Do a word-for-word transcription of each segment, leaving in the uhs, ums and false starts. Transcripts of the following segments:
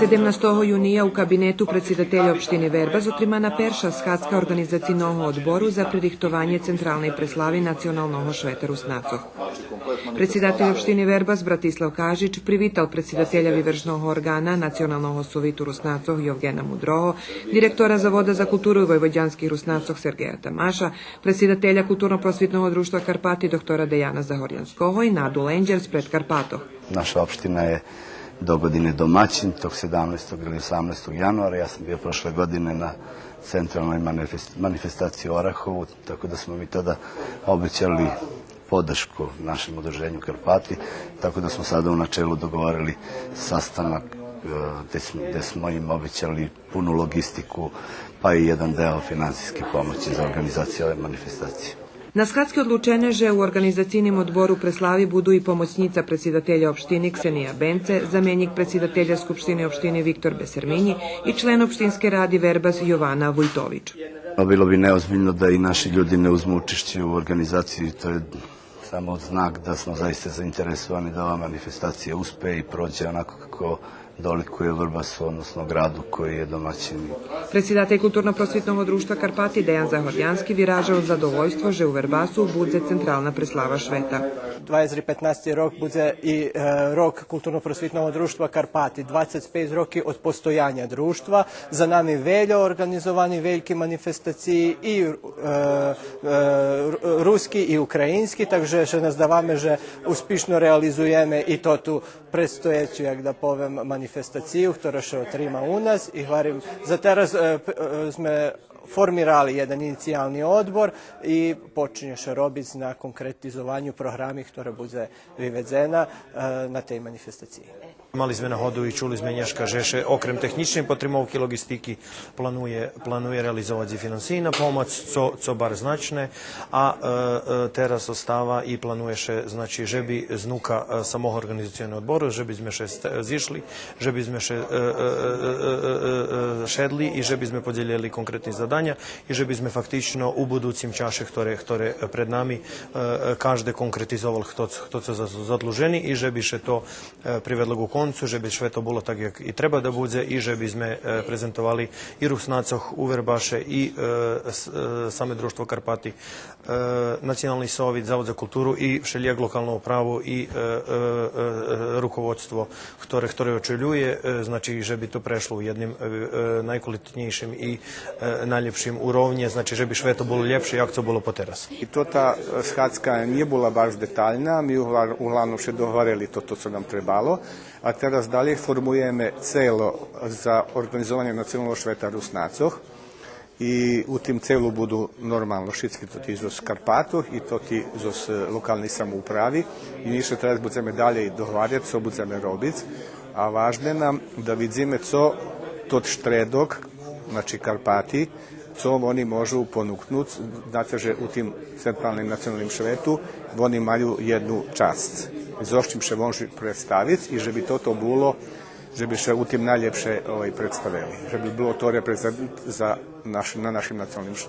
Седемнастого юния у кабинету предсидателя општини Вербас отримана перша схадзка Орґанизацийного одбору за пририхтованє централней преслави Националного швета Руснацох. Предсидатель општини Вербас Братислав Кажич привитал предсидателя вивершного орґана Националного совиту Руснацох Йовґена Мудрого, директора Завода за културу войводянских Руснацох Сергея Тамаша, предсидателя Културно-просвитного дружтва Карпати доктора Деяна Загорянского и Наду Ленджер з Предкарпатох. Наша општина је догодине домаћин, тог седамнаестог или осамнаестог јануара. Ја сам био прошле године на централној манифест-, манифестацији у Орахову, тако да смо ми тада обећали подршку нашем удружењу Карпати, тако да смо сада у начелу договорили састанак, е, где смо, где смо им обећали пуну лоґистику, па и један део финансијски помоћи за орґанизацију ове манифестације. На схадзки одлучене же у Орґанизацийним одбору преслави буду и помоћнїца предсидателя општини Ксения Бенце, заменїк предсидателя Скупштини општини Виктор Бесерминї и член општинскей ради Вербас Јована Вујтович. Па било би неозбиљно да и наши људи не узму учешће у орґанизацији, то је само знак да смо заиста заинтересовани да ова манифестација успе и прође онако како доликује Врбасу, односно граду који је домаћин. Предсидатель Културно-просвитного дружтва Карпати Деян Загорянски виражал задовольство же у Вербасу будзе централна преслава швета. Двацец петнасти рок будзе и, е, рок Културно-просвитного дружтва Карпати, двацец пейц роки од постояня дружтва. За нами вельо орґанизовани вельки манифестациї и, е, е, ру-, руски и українски, так же ше наздаваме же успишно реализуєме и тоту предстоєцю, як да повем, манифестацию, котра ше отрима у нас. И гварим, за тераз, е, п-, е, зме формирали єден инициялни одбор и почиње ше робиц на конкретизованю програми котра будзе виведзена, е, на тей манифестациї. Мали зме нагоду и чули зме нєшка же ше окрем технїчней потримовки, лоґистики, планує, планує реализовац и финансийна помац, цо, цо барз значне, а, е, е, тераз остава и планує ше, значи, же би знука, е, самого орґанизацийного одбору, же би зме ше ст-, зишли, же би зме ше, е, е, е, шедли и же би зме подзелєли конкретни заданя и же би зме фактично у будуцим чаше, хторе, хторе пред нами, е, е, кажде конкретизовал хто ц-, хто цо за-, задлужени и же би ше то е, приведло ґу концу, же би швето було так як и треба да будзе и же би зме, е, презентовали и Руснацох у Вербаше и, е, с-, е, саме Дружтво Карпати, е, Национални совит, Завод за културу и вшелїяк локалну управу и, е, е, е, е, руководство хторе, хторе очолює, е, значи же би то прешло у єдним, е, е, найквалитетнєйшим и, е, найлєпшим уровнє, значи же би швето було лєпше як цо було потераз. И то та, е, схадзка нє була баш детальна, ми угла-, углавном ше догварели тото цо нам требало. А тераз далєй формуєме цело за орґанизованє Националного швета Руснацох. И у тим целу буду нормално шицки тоти зоз Карпатох и тоти зоз, е, локалней самоуправи. И ми ше тераз будземе далєй догваряц, цо будземе робиц. А важне нам да видзиме цо тот штредок, значи Карпати, цо вони можу понукнуц, знаце же у тим централним националним швету вони маю єдну часц. Зоз чим ше можу представиц и же би тото було, же би ше у тим найлєпше, овай, представели. Же би було то репрезентант за наш-, на нашим националним ш-,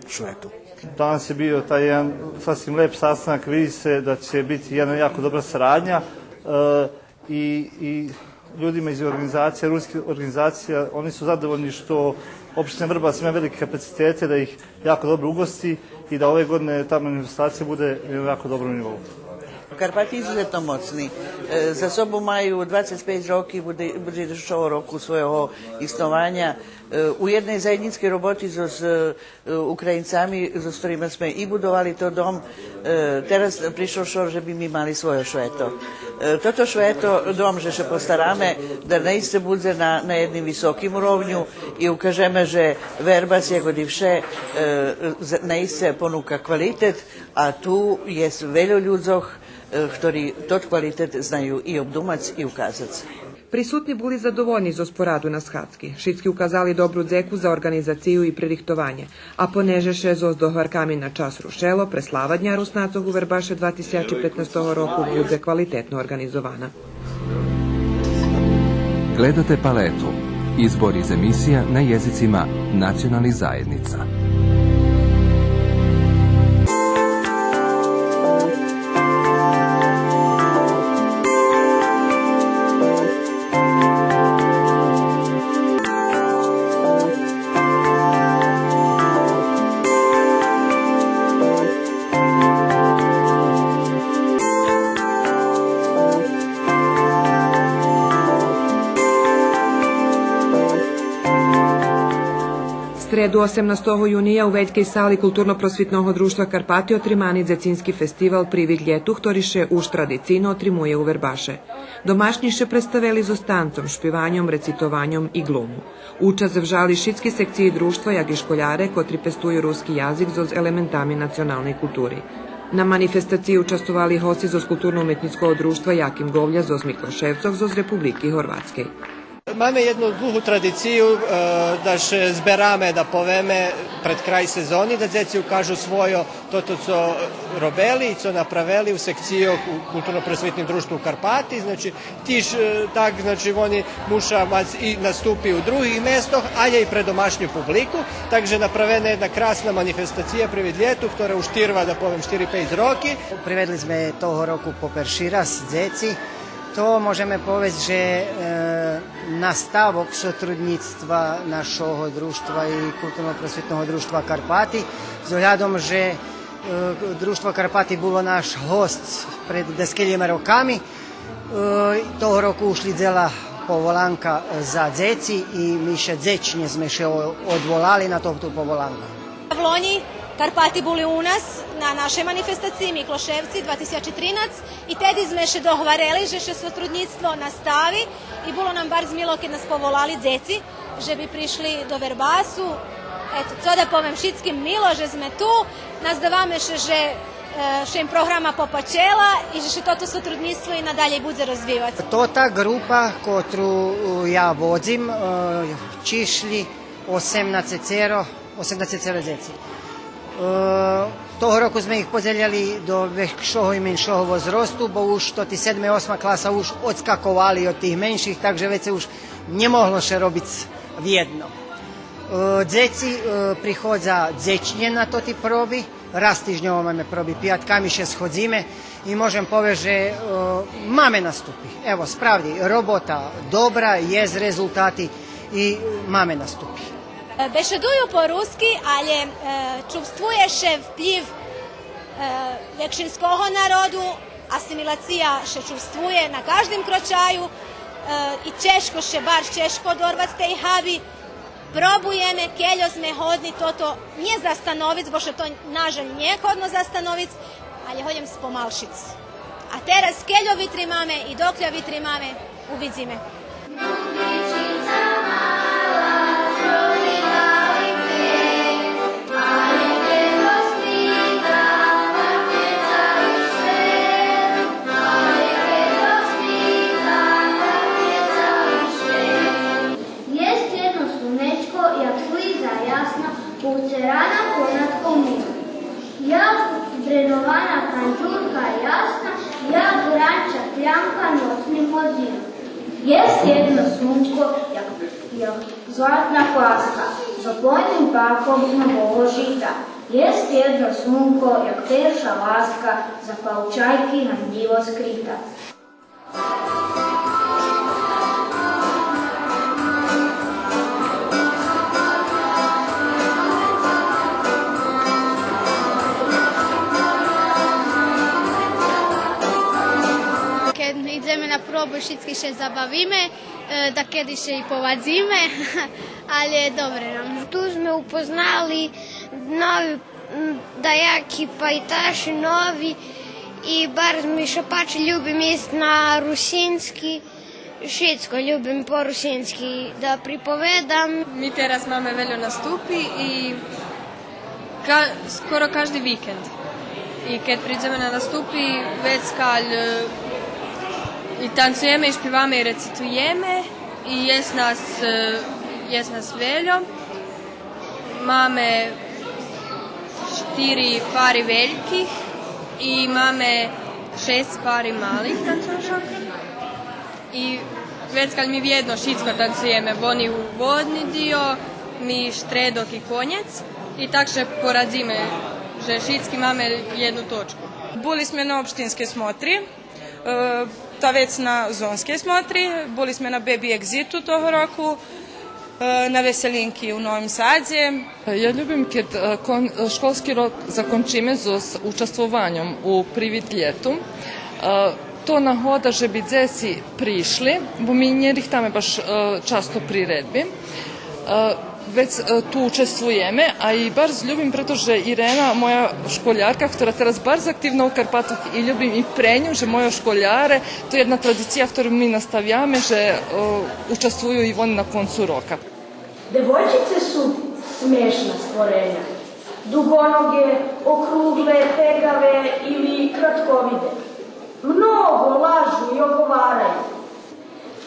швету. Данас је био тај један сасвим леп састанак, види се да ће бити једна јако добра сарадња, е, и, и људима из орґанизација, руских орґанизација, они су задовољни што општина Врбас има велике капацитете да их јако добро угости и да ове године та манифестација буде на јако добром нивоу. Карпати изузетно моцни. Е, за собу маю двацец пейц роки, буде, буде идучого року свойого иснованя. Е, у єдней заєднїцкей роботи зоз, е, Українцами, зоз хторима зме и будовали тот дом, е, тераз пришло шор же би ми мали свойо швето. Е, тото швето, дом же ше постараме да наисце будзе на, на єдним високим уровню и укажеме же Вербас, як и вше, е, з-, наисце понука квалитет, а ту єст вельо людзох, е, хтори тот квалитет знаю и обдумац и указац. Присутни були задовольни зоз пораду на схадзки. Шицки указали добру дзеку за орґанизацию и пририхтованє. А понеже ше зоз догварками на час рушело, преслава Дня Руснацох у Вербаше два тисячи петнастого року будзе квалитетно орґанизована. Gledate Paletu. Izbor iz emisija na jezicima nacionalnih zajednica. Стреду, осемнастого юния, у велькей сали Културно-просвитного дружтва Карпати отримани дзецински фестивал Привид лєту, хтори ше уж традицийно отримує у Вербаше. Домашнї ше представели зоз танцом, шпиваньом, рецитованьом и глуму. Учасц вжали шицки секциї дружтва, як и школяре, котри пестую руски язик зоз елементами националней култури. На манифестациї участвовали госци зоз Културно-уметнїцкого дружтва Яким Говля зоз Миклошевцох зоз Републики Горватскей. Маме єдну длугу традицию, е, да ше збераме, да повеме, пред край сезони, да дзеци укажу свойо тото цо робели и цо направели у секцийох у Културно-просвитним дружтву Карпати. Значи, тиж, е, так, значи, вони муша мац и наступи у других местох, алє и пред домашню публику. Так же направена єдна красна манифестация Привид лєту, котра уж тирва, да повем, штири-пейц роки. Приведли зме того року по перши раз дзеци. То можеме повесц же, е, наставок сотруднїцтва нашого дружтва и Културно-просвитного дружтва Карпати, з оглядом же, е, Дружтво Карпати було наш госц пред дашкелїма роками. Е, того року ушлїдзела поволанка за дзеци и ми ше дзечнє зме ше о-, одволали на тоту поволанку. Влонї Карпати були у нас на нашей манифестациї Миклошевци два тисячи тринац и теди зме ше догварели же ше сотруднїцтво настави и було нам барз мило кед нас поволали дзеци же би пришли до Вербасу. Ето, цо да повем, шицким мило же зме ту. Наздаваме ше же, е, ше им програма попачела и же ше тото сотруднїцтво и надалєй будзе розвивац. Тота ґрупа котру, е, я водзим, е, чишлї осемнацецеро, осемнацецеро дзеци. Е, того року зме их подзелєли до векшого и меншого возросту, бо уж тоти седма, осма класа уж одскаковали од тих менших, так же вецей уж нє могло ше робиц вєдно. Е, дзеци, е, приходза дзечнє на тоти проби, раз тижньово маме проби, пиятками ше сходзиме и можем повесц же, е, маме наступи. Ево, справди, робота добра, єст резултати и маме наступи. Бешедую по руски, алє, е, чувствує ше вплїв, е, векшинского народу, асимилация ше чувствує на каждим крочаю, е, и чежко ше, барз чежко одорвац тей габи. Пробуєме, кельо зме годни тото нє застановиц, бо ше то, на жаль, нє годно застановиц, алє годен спомалшиц. А тераз кельо витримаме и доклєр витримаме, увидзиме. Єст єдно слунечко, як слиза ясна, повцерана понад комин. Як бренована кандзюрка ясна, як гранча плямка ноцним годзинам. Єст єдно слунко, як, як златна паска, з опойним паком нового жита. Єст єдно слунко, як перша ласка, за палчайки гандлїво скрита. Кед идземе на пробу, шицки ше забавиме, е, дакеди ше и повадзиме, алє добре нам. Ту зме упознали нови М, даяки пайташи нови и барз ми ше пачи, любим исц на русински, шицко любим по русински да приповедам. Ми тераз маме вельо наступи и ка-, скоро кажди викенд. И кед придземе на наступи, вецкаль, е, И танцуєме, и шпиваме, и рецитуєме, и єст нас, е, єст нас вельо. Маме штири пари вельких и маме шейсц пари малих танцошок. И вецка ми вєдно шицко танцуєме, вони уводни дио, ми штредок и конєц. И так ше порадзиме же шицки маме єдну точку. Були зме на општинскей смотри, е, та вец на зонскей смотри, були зме на Беби Екзиту того року, е, на Веселинки у Новим Садзе. Я любим кед, е, кон-, е, школски рок закончиме зоз участвованьом у Привид лєту. Е, то нагода же би дзеци пришли, бо ми нє рихтаме баш, е, часто приредби. Е, вец, е, ту участвуєме, а и барз любим прето же Ирена, моя школярка, котра тераз барз активна у Карпатох, и любим и пре ню же мойо школяре, то єдна традиция котру ми наставяме, же, е, участвую и вони на концу рока. Девойчице су смешна створеня. Дугоноге, округле, пегаве или кратковиде. Много лажу и оговараю.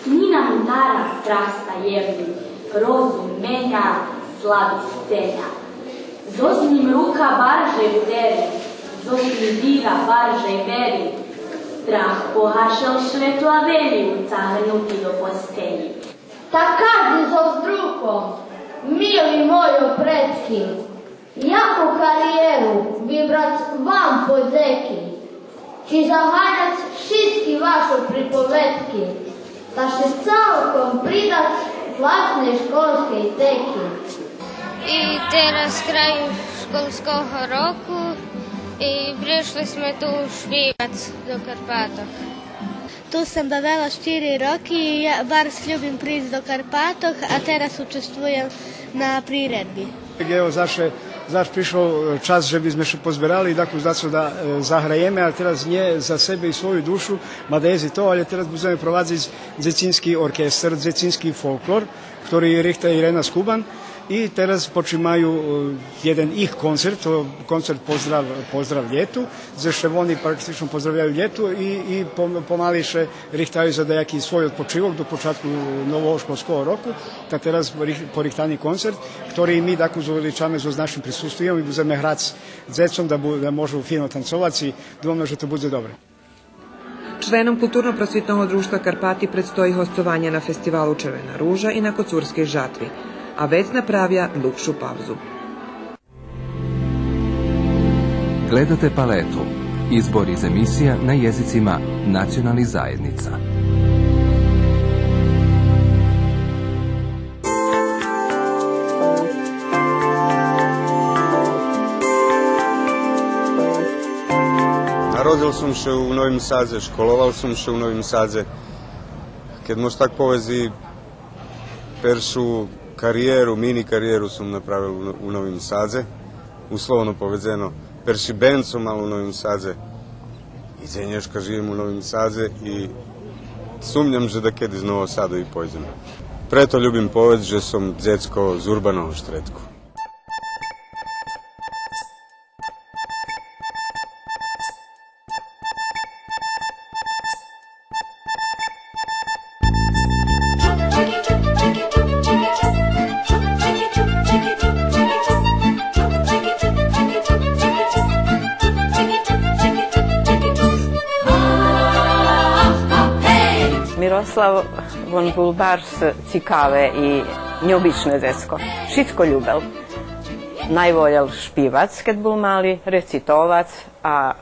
Сни нам удара страх стаєвни, розум меня, слаби сценя. Зоз нїм рука баржей удери, зоз нїм вира баржей вери. Страх погашел шветла велї уцагнути до постелї. Та кажди зоз друком, мили мойо предки, яку кариєру вибрац вам, подзеки? Чи заганяц шицки вашо приповедки, та ше цалком придац власней школскей теки? И тераз край школского року и пришли зме ту шпивац до Карпатох. Ту сом бавела штири роки и я барз любим присц до Карпатох, а тераз участвуєм на приредби. Ево, заш, заш пришол, е, час же би зме ше позберали и дакус дацо да, е, заграєме, а тераз нє за себе и свою душу, мада єст и то, алє тераз будземе провадзиц дзецински оркестер, дзецински фолклор, котри рихта Ирена Скубан. И тераз почимаю, е, єден їх концерт, то концерт Поздрав, Поздрав лєту, дзе ше вони практично поздравяю лєто и, и пом-, помали ше рихтаю за даяки свой одпочивок до початку нового школского року. Та тераз рих-, порихтани концерт, котри ми дакус увеличаме зоз нашим присуством и будземе грац дзецом да бу-, да можу фино танцовац и думаме же то будзе добре. Членом Културно-просвитного дружтва Карпати предстої госцованє на фестивалу Червена ружа и на Коцурскей жатви, а вец направя длугшу паузу. Gledate Paletu, izbor iz emisija na jezicima nacionalnih zajednica. Народзел сом ше у Новим Садзе, школовал сом ше у Новим Садзе. Кед мож так повесц, першу кариєру, мини кариєру сом направел у, у Новим Садзе. Условно поведзено, перши бенд сом мал у Новим Садзе. И дзенєшка живим у Новим Садзе и сумням же дакеди з Нового Саду и пойдзем. Прето любим повесц же сом дзецко з урбаного штредку. Мирослав, вон бул барз цикаве и нєобичне дзецко. Шицко любел. Найволєл шпивац, кед бул мали, рецитовац, а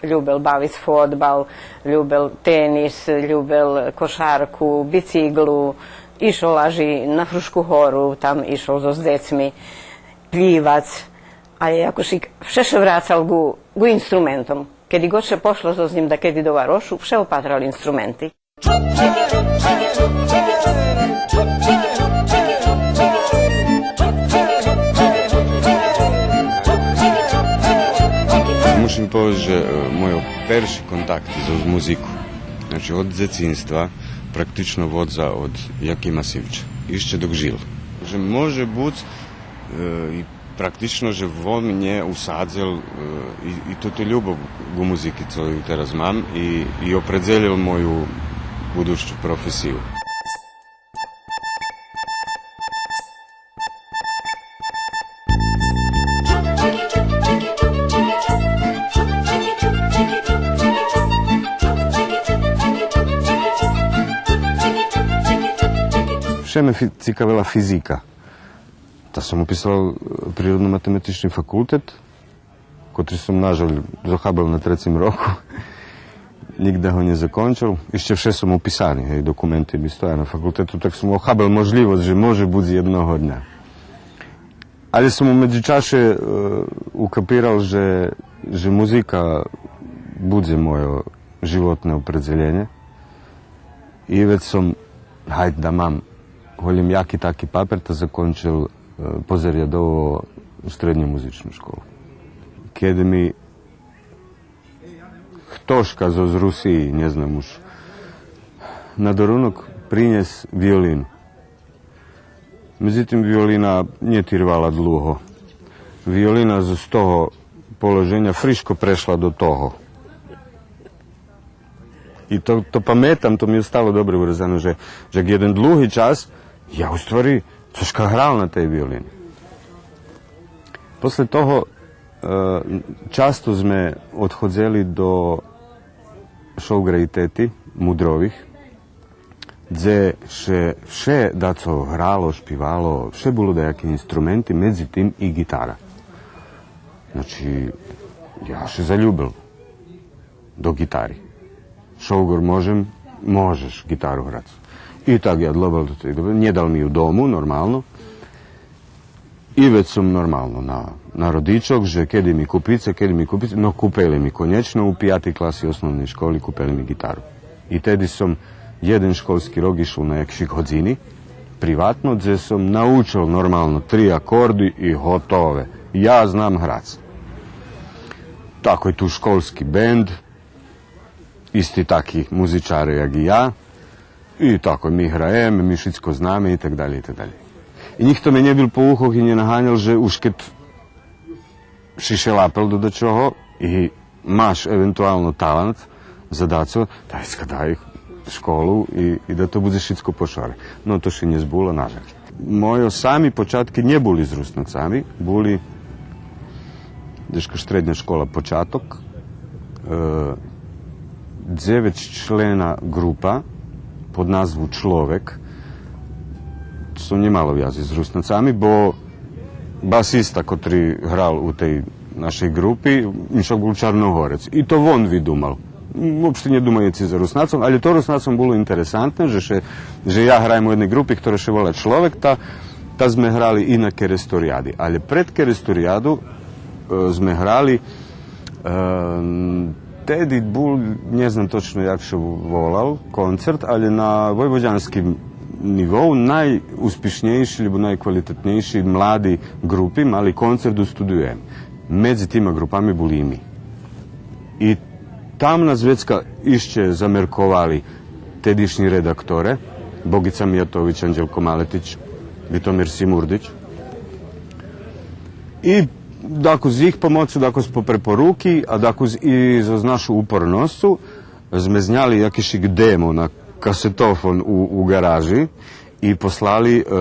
любел бавиц фодбал, любел тенис, любел кошарку, бициґлу, ишол аж и на Фрушку гору, там ишол зоз дзецми плївац, а якошик вше ше врацал ґу, ґу инструментом. Кеди ґод ше пошло зоз нїм дакеди до варошу, вше опатрал инструменти. Мушим повесц же, е, мойо перши контакти зоз музику, значи, од дзецинства, практично водза од Якима Сивча, ище док жил. Же може буц, е, и практично же вон мнє усадзел, е, и, и туту любов ґу музики, цо ю тераз мам, и, и опредзелєл мою, будущу професию. Вше ме фи-, цикавела физика. Та сом уписал, е, природно-математични факултет, котри сом, нажаль, зохабел на трецим року. Нїґда го нє закончел. Ище вше сом уписани, гей, документи ми стоя на факултету, так сом охабел можлївосц же може буц єдного дня. Але сом у медзичаше, е, укапирал же, же музика будзе мойо животне опредзелєнє. И вец сом, гайд да мам голєм яки таки папер, та закончел, е, позарядово штредню музичну школу. Кед ми хтошка зоз Русиї, нє знам уж, на дарунок принєс виолину. Медзитим, виолина нє тирвала длуго. Виолина з, з того положеня фришко прешла до того. И то, то паметам, то ми остало добре урезане, же, же єден длуги час я у ствари цошка грал на тей виолини. После того, е, часто зме одходзели до Шовґара и тети Мудрових, дзе ше вше дацо грало, шпивало, вше було даяки инструменти, медзитим и ґитара. Значи, я ше залюбел до ґитари. Шовґор, можем? Можеш ґитару грац. И так я длобал до тей, нє дал ми ю дому, нормално. И вец сом нормално на, на родичох, же кеди ми купице, кеди ми купице, но купели ми конєчно у пиятей класи основней школи, купели ми ґитару. И теди сом єден школски рок ишол на якшик годзини, приватно, дзе сом научел нормално три акорди и готове. Я знам грац. Такой ту школски бенд, исти таки музичаре як и я. И тако, ми граєме, ми шицко знаме и так далєй, и так далєй. И нїхто ме нє бил по ухох и нє наганял же уж кед ши ше лапел до дачого и маш евентуално талант за дацо, та дай скадай школу и, и да то будзе шицко по шоре. Но то ше нє збуло, нажаль. Мойо сами початки нє були з Руснацами, були дзешка штредня школа Початок, е, дзевецчлена ґрупа под назву Чловек, цо нє мало вязи з Руснацами, бо басиста котри грал у тей нашей ґрупи, иншак бул Чарногорец. И то вон видумал. Вообще нє думаєци за Руснацох, але то Руснацом було интересантне, же ше, же я граєм у єдней ґрупи, котра ше вола Чловек, та, та зме грали и на Кересторияди. Але пред Кересторияду, е, зме грали, е, теди бул, нє знам точно як ше волал, концерт, але на войводянским нивоу найуспишнєйши, лєбо найквалитетнєйши млади ґрупи мали концерт у Студию М. Медзи тима ґрупами були и ми. И там нас вецка ище замерковали тедишнї редакторе, Богица Миятович, Анджелко Малетич, Витомир Симурдич. И дакус з їх помоцу, дакус по препоруки, а дакус и зоз нашу упорносцу, зме зняли якишик демо на касетофон у, у ґаражи и послали, е,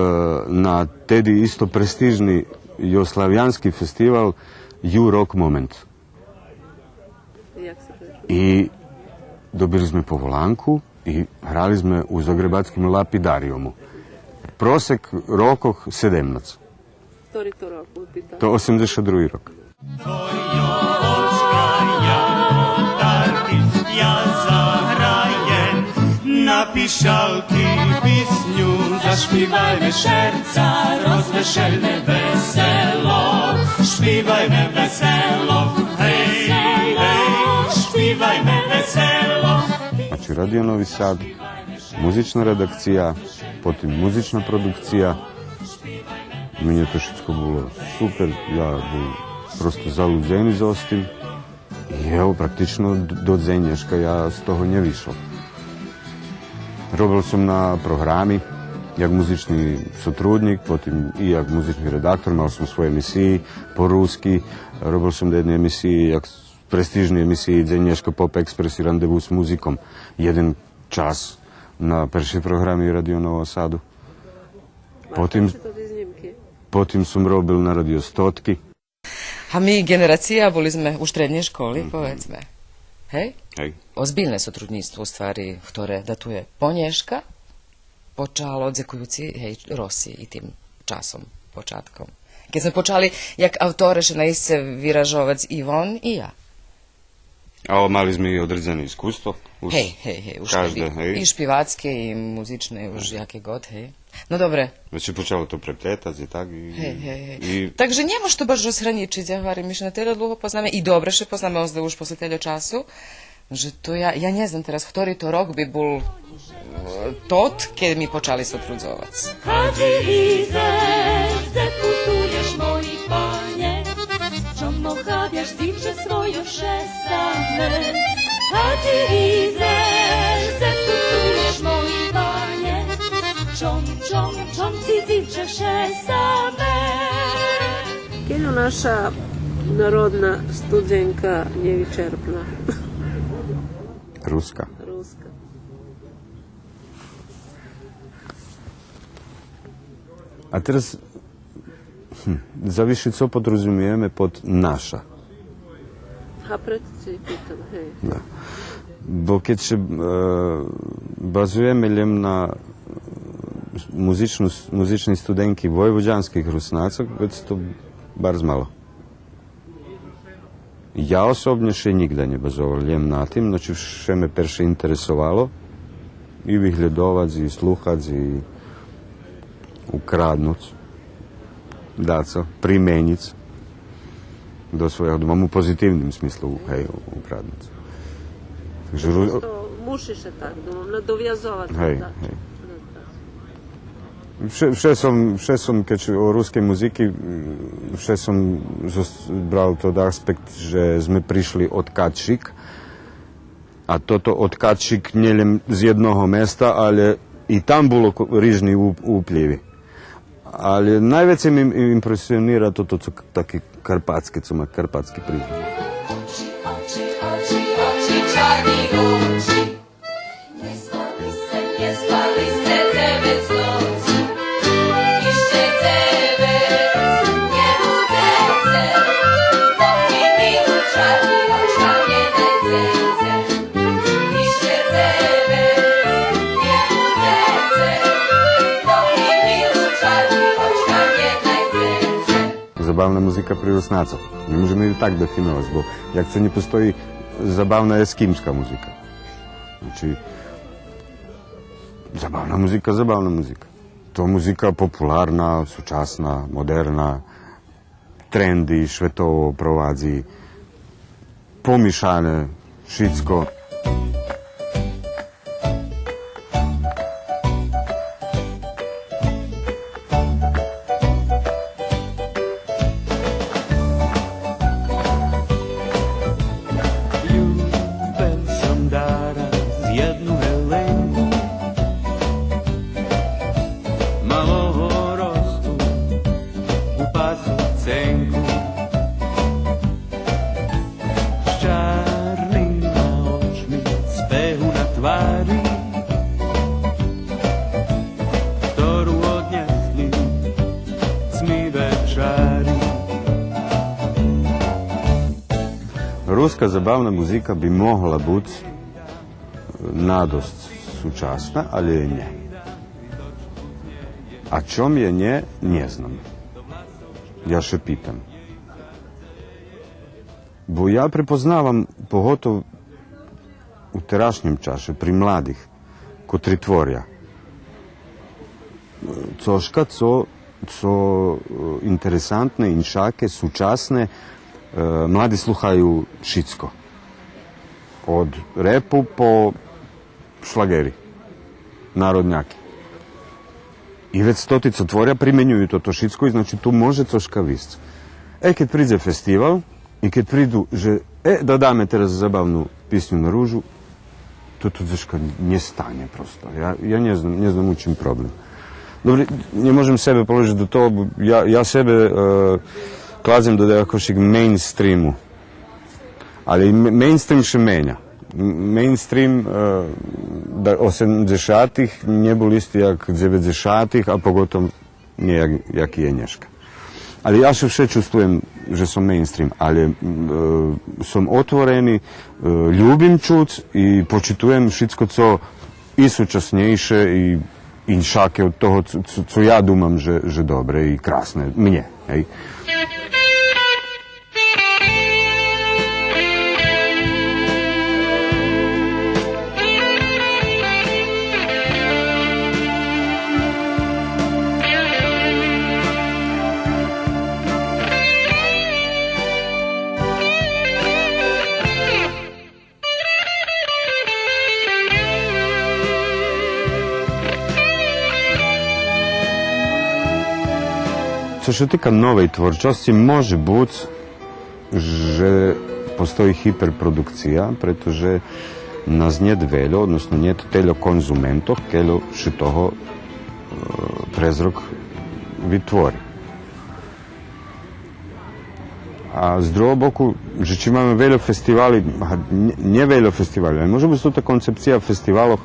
на теди исто престижни югославянски фестивал Ю Рок Момент. Як ше то... И добили зме поволанку и грали зме у загребацким Лапидариюму. Просек рокох седемнац. Котри то рок, питам? То осемдзешат други рок. Значи, Радио Нови Сад, музична редакция, потим музична продукция. Менє то шицко було супер, я бул просто залудзени зоз тим. И ево, практично д-, до дзень нєшка я з того нє вишол. Робел сом на програми як музични сотруднїк, потим и як музични редактор, мал сом свойо емисиї по руски, робел сом до єдней емисиї, як престижни емисиї Дзень нєшка, Поп Експрес и Рандеву з музиком. Єден час На першей програми Радио Нового Саду. А потим, так што ти знїмки? Потим сом робил на Радио Стотки. А ми ґенерация, були зме у штреднєй школи, мгм, поведзме. Гей? Гей. Озбильне сотруднїцтво, у ствари, хторе датує по нєшка, почало дзекуюци, гей, Роси и тим часом, початком. Кед зме почали як авторе ше наисце виражовац и вон, и я. А мали зме и одредзене искуство. Уж гей, гей, гей, уж кажде, гей. И шпивацке, и музичне, уж яке ґод, гей. Но добре. Значи, почало то преплєтац и так, и, гей, гей, гей. И так же нє мож то баш розгранїчиц, я гварим, ми ше на тераз длуго познаме и добре ше познаме, озда уж после тельо часу, же то я, я нє знам тераз, хтори то рок би бул, е, тот, кед ми почали сотрудзовац. Кадзи идзеш, дзе путуєш, мой пане? Чом охабяш, дзивче, свойо шесаме? Кадзи идзеш, дзе путуєш, мой пане? Чом, чом, чом ци, дзивче, шесаме? Кельо наша народна студенка нєвичерпна? Руска. Руска. А тераз, гм, завиши цо подрозумиєме под наша. А прето ци питам, гей. Да. Бо кед ше, е, базуєме лєм на музичну, музични студенки войводянских Руснацох, вец то барз мало. Я особнє ше нїґда нє базовал лєм на тим, значи, вше ме перше интересовало и виглєдовац, и слухац, и украднуц дацо, применїц до свойого, думам, у позитивним смислу, гей, украднуц. Так же ру-, просто муши ше так, думам, надовязовац, гей, так. Гей. Вше, вше сом, вше сом, кед о рускей музики, м, вше сом зос-, брал тот аспект же зме пришли одкадшик, а тото одкадшик нє лєм з єдного места, але и там було ко-, рижни уп-, уплїви. Але найвецей ми им-, импресионира тото цо к-, таке карпатске, цо ма карпатски признак. Забавна музика при Руснацох. Нє можеме ю так дефиновац, бо як цо нє постої забавна ескимска музика. Значи, забавна музика, забавна музика. То музика популарна, сучасна, модерна, тренди шветово провадзи, помишане, шицко. Любел сом дараз єдну Геленку, малого росту, у пасу ценку, з чарнима очми, з пегу на твари, хтору однєсли сми вечари. Руска забавна музика би могла буц надосц сучасна, але є нє. А чом є нє, нє знам. Я ше питам. Бо я препознавам, поготов у терашнїм чаше, при младих, котри творя, цошка цо, цо, е, интересантне, иншаке, сучасне, е, млади слухаю шицко. Од репу по шлаґери, народняки. И вец тоти цо творя применюю тото шицко, и, значи, ту може цошка висц. Е, кед придзе фестивал, и кед приду же, е, да даме тераз забавну писню на Ружу, то, то цошка нє стане просто. Я, я нє знам, нє знам у чим проблем. Добре, нє можем себе положиц до того, бо я, я себе, е, кладзем до даякошик мейнстриму. Але и ме-, мейнстрим ше меня. М-, мейнстрим, е, да, осемдзешатих нє бул исти як дзеведзешатих, а поготов нє як, як є нєшка. Але я ше вше чувствуєм же сом мейнстрим, але, м, е, сом отворени, е, любим чуц и почитуєм шицко цо и сучаснєйше и иншаке од того цо, цо, цо я думам же, же добре и красне мнє, гей. Цо ше тика новей творчосци, може буц же постої гиперпродукция, прето же нас нєт вельо, односно нєт тельо конзументох, кельо ше того, е, през рок витвори. А з другого боку, же чи маме вельо фестивали, а, нє, нє вельо фестивали, але може буц же та концепция фестивалох,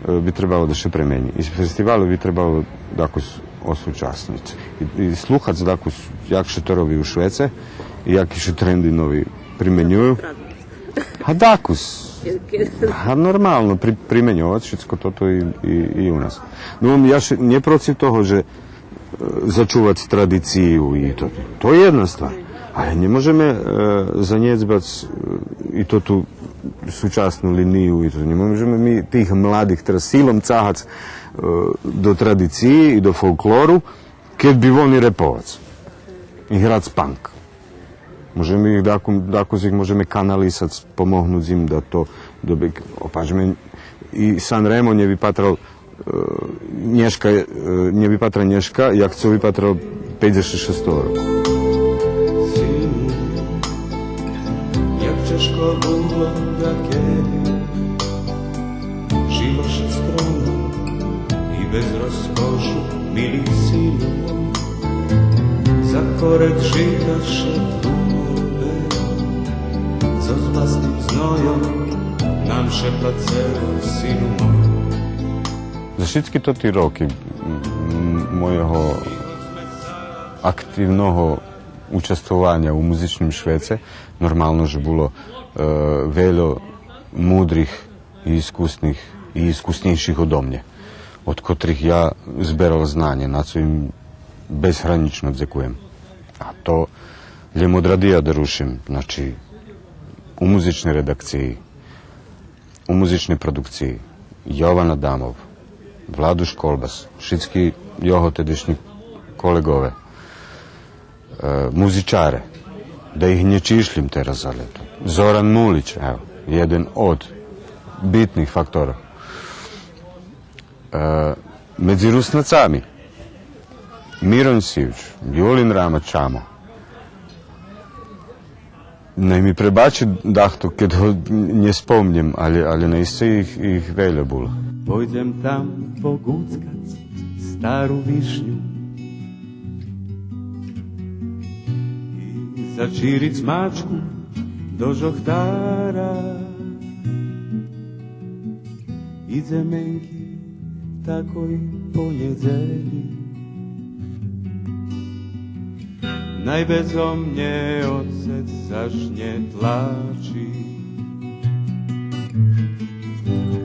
е, би требало да ше премени. И фестивали би требало дакус осучасниц. И, и слухац дакус як ше то роби у швеце, и яки ше тренди нови применюю. А дакус. А нормално при-, применьовац шицко тото и, и, и у нас. Но, я ше нє процив того же зачувац традицию и то, то є єдна ствар. Але нє можеме, е, занєдзбац, е, и тоту сучасну линию, и то нє можеме ми тих младих тераз силом цагац, е, до традициї и до фолклору, кед би вони реповац и грац панк. Можеме их даку-, дакус их можеме каналисац, помогнуц им да то доби-, опачме, и Сан Ремо нє випатрал, е, нєшка, е, нє випатра нєшка як цо випатрал пейдзешат шестого року. Сину, як чежко було дакеди, жило ше скромно и без розкошу, мили сину. За корек жита ше турбе, зоз власним знойом нам ше плацело, сину мой. За шицки тоти роки, м, мойого активного участвованя у музичним швеце, нормално же було, е, вельо мудрих и искусних, и искуснєйших одо мнє, од котрих я зберал знанє, на цо им безгранично дзекуєм. А то лєм од радия да рушим, значи, у музичней редакциї, у музичней продукциї, Йован Адамов, Владуш Колбас, шицки його тедишнї колеґове, е, музичаре, да их нє чишлїм тераз, але то Зоран Мулич, ево, єден од битних фактора. Е, медзи Руснацами Миронь Сивч, Юлин Рама Чамо. Най ми пребачи дахто кед го нє спомнєм, але, але наисце их, их вельо було. Пойдзем там погуцкац стару вишню и зачириц мачку до жохтара. Идземенки такой понєдзелї, най безо мнє оцец заш нє тлачи.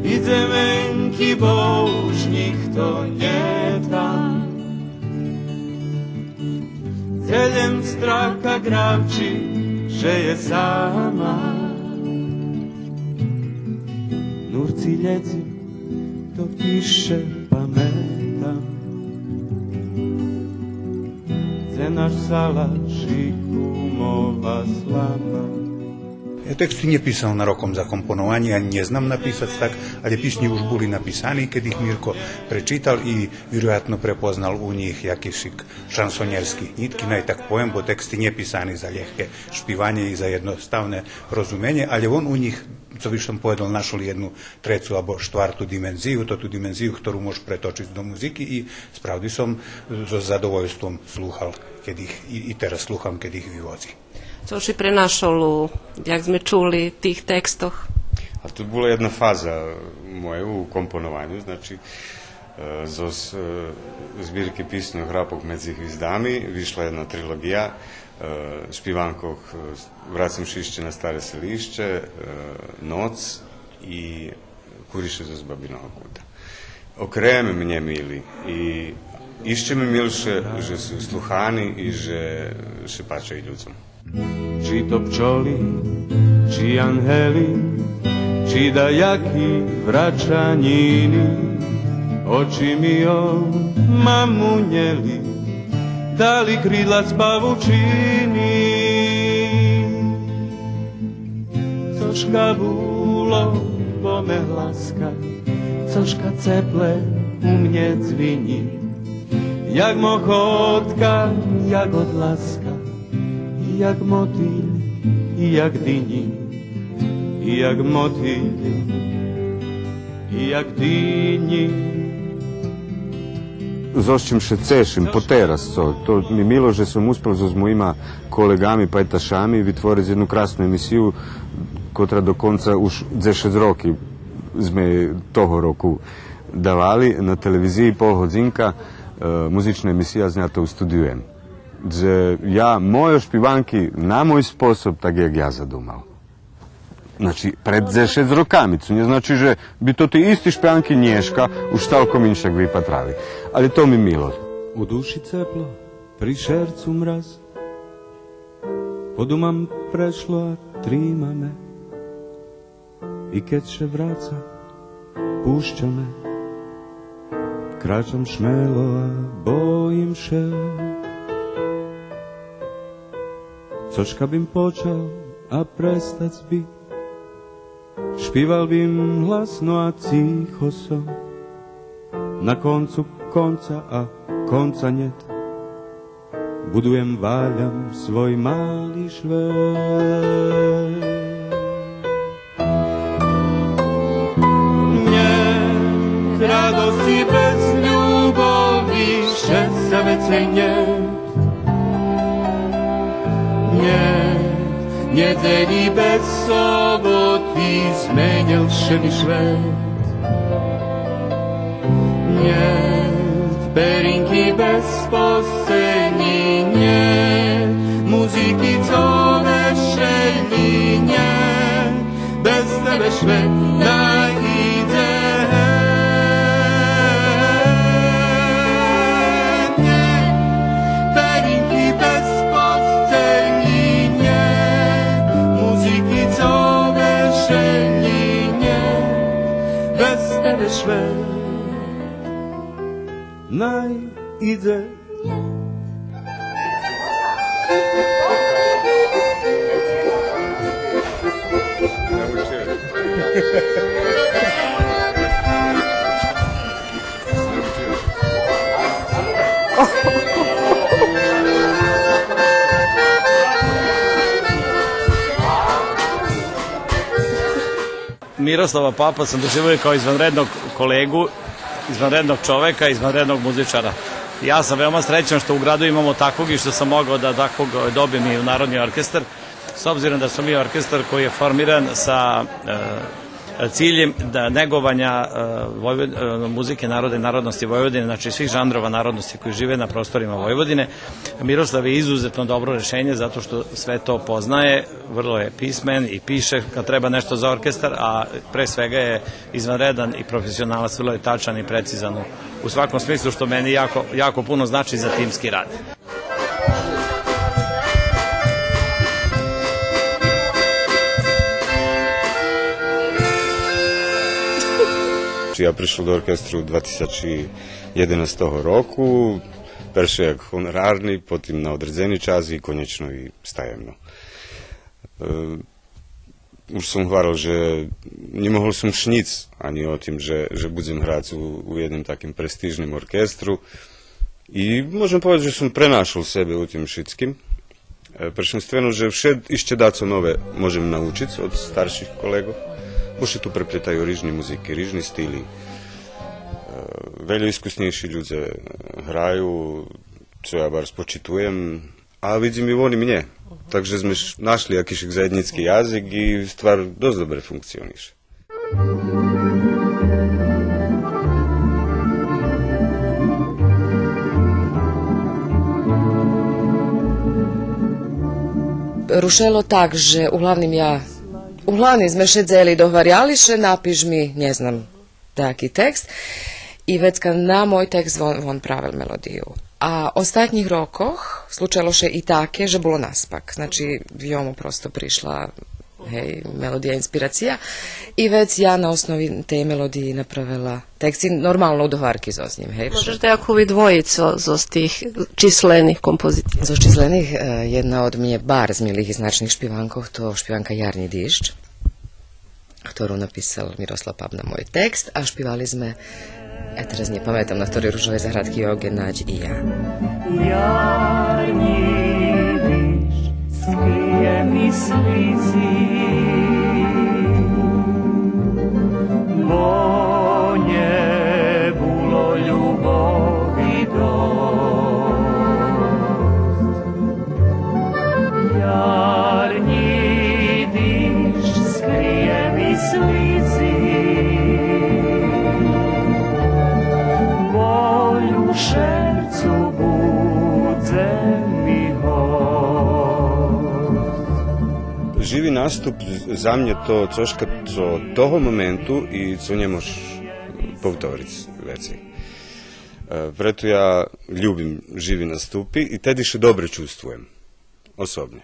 Идземенки, бо уж нїхто нє там. Целєм страка гравчи же є сама. Нурци лєдзи, то ище паметам. Дзе наш салат ши кумова слама. Я тексти нє писал нароком за компонованє, анї нє знам написац так, але писнї уж були написани, кед их Мирко пречитал и вироятно препознал у нїх якишик шансонєрски нїтки, най так повем, бо тексти нє писани за лєгке шпиванє и за єдноставне розуменє, але вон у нїх, цо би сом поведал, нашол єдну трецу або штварту димензию, то ту димензию хтору мож преточиц до музики и справди сом зоз задовольством слухал, кед их, и, и тераз слухам, кед их виводзи. Цо ши пренашол у, як зме чули, тих текстох? То була єдна фаза моєй у компонованю, значи, е, зоз, е, збирки писньох Грапок медзи гвиздами вишла єдна трилоґия, е, шпиванкох, е, Врацам ше ище на старе селище, е, Ноц и Курише зоз Бабиного кута. Окреме мнє мили и ище ми милше же су слухани и же ше пача и людзом. Чи то пчоли, чи ангели, чи даяки врачанїни, очи ми о маму нєли, дали крила з павучини. Цошка було бо ме гласка, цошка цепле у мнє дзвинї, як мохотка, як одласка, як мотиль, як динї, як мотиль, як динї. Зоз чим ше цешим потераз, цо, то ми мило же сом успел зоз моїма колеґами, пайташами витвориц єдну красну емисию, котра до конца уж дзешец роки зме того року давали на телевизиї, пол годзинка, е, музична емисия знята у Студию М. Дзе я мойо шпиванки на мой способ, так як я задумал. Значи, пред дзешец роками, цо нє значи же би тоти исти шпиванки нєшка уж цалком иншак випатрали. Алє то ми мило. У души цепло, при шерцу мраз, по думам прешло, а трима ме. И кед ше враца, пуща ме. Крачам шмело, а боїм ше. Цошка бим почал, а престац би. Шпивал бим гласно, а цихо сом. На концу конца, а конца нєт. Будуєм, валям свой мали швет. Нєт радосци без любови, щесця вецей нєт. Нєт нєдзелї без соботи, зменєл ше ми швет. Нєт перинки без посцени, нєт музики, цо вешелї, нєт без тебе швет най идзе. Нєт перинки без посцени, нєт музики, цо вешелї, нєт без тебе швет най идзе. Miroslava Papa sam doživio kao izvanrednog kolegu, izvanrednog čoveka, izvanrednog muzičara. Ja sam veoma srećan što u gradu imamo takvog i što sam mogao da takvog, e, dobijem i u Narodni orkestar, s obzirom da smo mi orkestar koji je formiran sa, e, ciljem da negovanja, e, Vojvod-, e, muzike naroda i narodnosti Vojvodine, znači svih žanrova narodnosti koji žive na prostorima Vojvodine. Miroslav je izuzetno dobro rešenje zato što sve to poznaje, vrlo je pismen i piše kad treba nešto za orkestar, a pre svega je izvanredan i profesionalac, vrlo je tačan i precizan u, u svakom smislu, što meni jako, jako puno znači za timski rad. Чи я пришол до оркестру два тисячи єдинастого року, перше як гонорарни, потим на одредзени час и конєчно и стаємно. Е, уж сом гварел же нє могол сом шнїц анї о тим же, же будзем грац у, у єдним таким престижним оркестру. И можем поведзац же сом пренашол себе у тим шицким. Е, першенствено же вше ище дацо нове можем научиц од старших колеґох, бо ше ту преплєтаю рижни музики, рижни стили. Е, вельо искуснєйши людзе граю, цо я барз почитуєм, а видзим и вони мнє. Так же зме ш-, нашли якиш заєднїцки язик и ствар досц добре функционише. Рушело так же углавним я, углавним зме шедзели, догваряли ше: напиш ми, нє знам, даяки текст. И вецка на мой текст вон, вон правел мелодию. А остатнїх рокох случело ше и таке же було наспак. Значи, йому просто пришла, гей, мелодия, инспирация. И вец я на основи тей мелодиї направела текст и нормално у догварки зоз нїм, гей. Можеш даяку видвоїц зоз, зоз тих числених композиция? Зоз числених, е, єдна од мнє барз милих и значних шпиванкох, то шпиванка Ярнї диждж, хтору написал Мирослав Пап на мой текст, а шпивали зме, е, тераз нє паметам на хторей ружовей заградки, Огенадь и я. Ярнї диждж скриє ми слизи, бо нє було любови досц. Ярнї диждж скриє ми слизи, боль у шерцу будзе ми госц. Живи наступ за мнє то цошка цо того моменту и цо нє мож повториц вецей. Е, прето я любим живи наступи и теди ше добре чувствуєм. Особнє.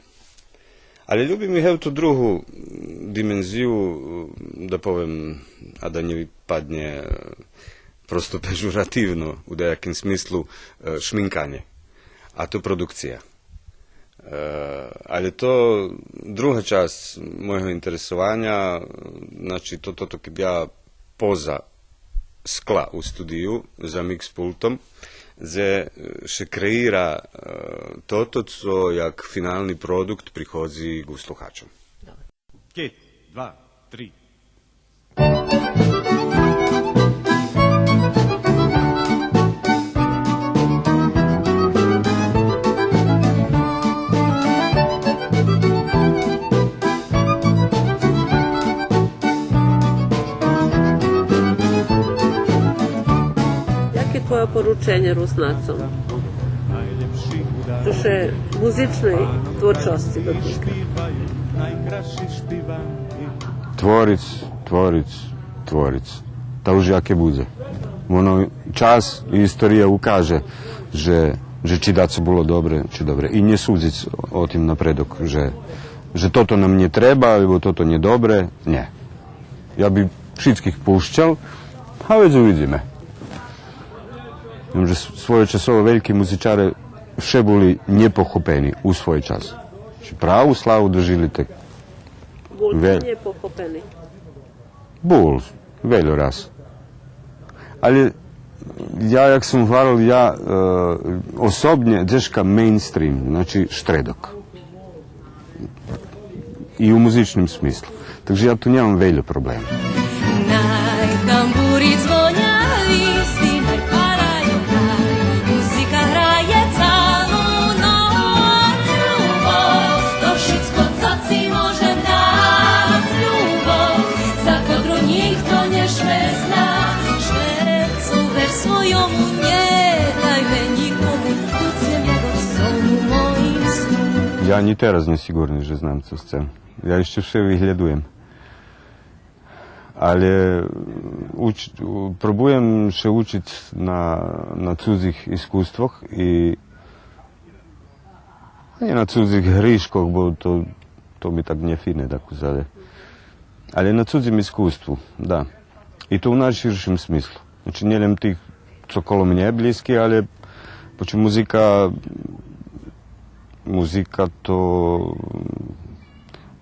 Але любим и, гев, ту другу, м, димензию, м, да повем, а да нє випаднє, е, просто пежоративно у даяким смислу, е, шминканє. А то продукция. Е, але то друга часц мойого интересованя, е, значи, то, тото кед я поза скла у студию за микс пултом, дзе, е, ше креира, е, тото цо як финални продукт приходзи ґу слухачом. Добре. Кед, два, три. Яке твоє порученє Руснацом? Цо ше музичней творчосци дотика. Твориц, твориц, твориц. Та уж яке будзе. Воно, час и история укаже же, же чи дацо було добре, чи добре. И нє судзиц о тим напредок, же, же тото нам нє треба, або тото нє добре. Нє. Я би шицких пущал, а вец увидзиме. Знам же с-, свойочасово вельки музичаре вше були нєпохопени у свой час. Чи праву славу дожили так. Бул ве-, нєпохопени? Бул, вельо раз. Але я, як сом гварел, я, е, особнє дзешка мейнстрим, значи штредок. И у музичним смислу. Так же я ту нємам вельо проблема. Най тамбури дзвоня исти, най параю, най музика грає цалу ноц. Любов, то шицко, цо ци можем дац, любов, за котру нїхто нє шме знац. Шверцу вер свойому нє дайме нїкому, будзем як о сну моїм сну. Я нї тераз нє сиґурни же знам цо сцем. Я ище вше виглєдуєм. Але уч-, у-, пробуєм ше учиц на, на цудзих искуствох и, и на цудзих гришкох, бо то, то ми так нє фине, так узале. Але на цудзим искуству, да. И то у найширшим смислу. Значи, нє лєм тих цо коло мнє блїзки, але почем музика, музика то,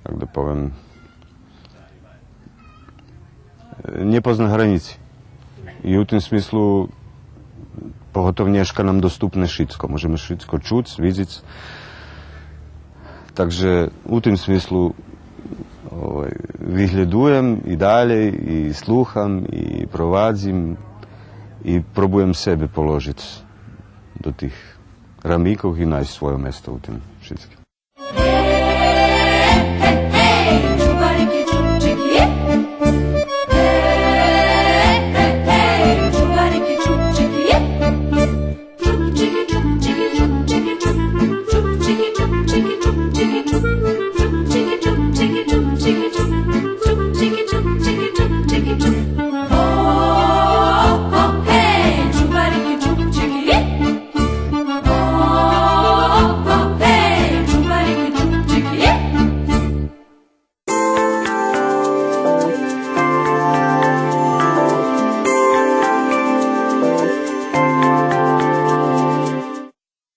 як да повем, нє позна гранїци. И у тим смислу, поготов нєшка нам доступне шицко. Можеме шицко чуц, видзиц. Так же у тим смислу, овай, виглєдуєм и далєй, и слухам, и провадзим, и пробуєм себе положиц до тих рамикох и найсц свойо место у тим шицким.